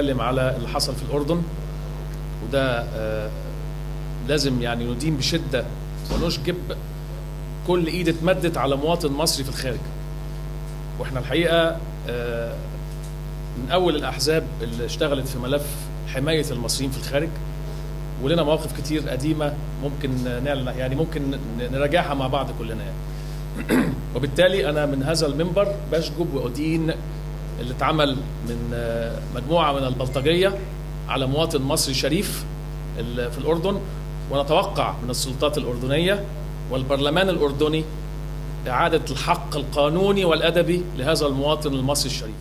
بنتكلم على اللي حصل في الأردن، وده لازم يعني ندين بشدة ونشجب كل ايد اتمدت على مواطن مصري في الخارج. واحنا الحقيقة من أول الأحزاب اللي اشتغلت في ملف حماية المصريين في الخارج، ولنا مواقف كتير قديمة ممكن نعلن، يعني ممكن نراجعها مع بعض كلنا يعني. وبالتالي أنا من هذا المنبر بشجب وأدين اللي اتعمل من مجموعة من البلطجية على مواطن مصري شريف في الأردن، ونتوقع من السلطات الأردنية والبرلمان الأردني إعادة الحق القانوني والأدبي لهذا المواطن المصري الشريف.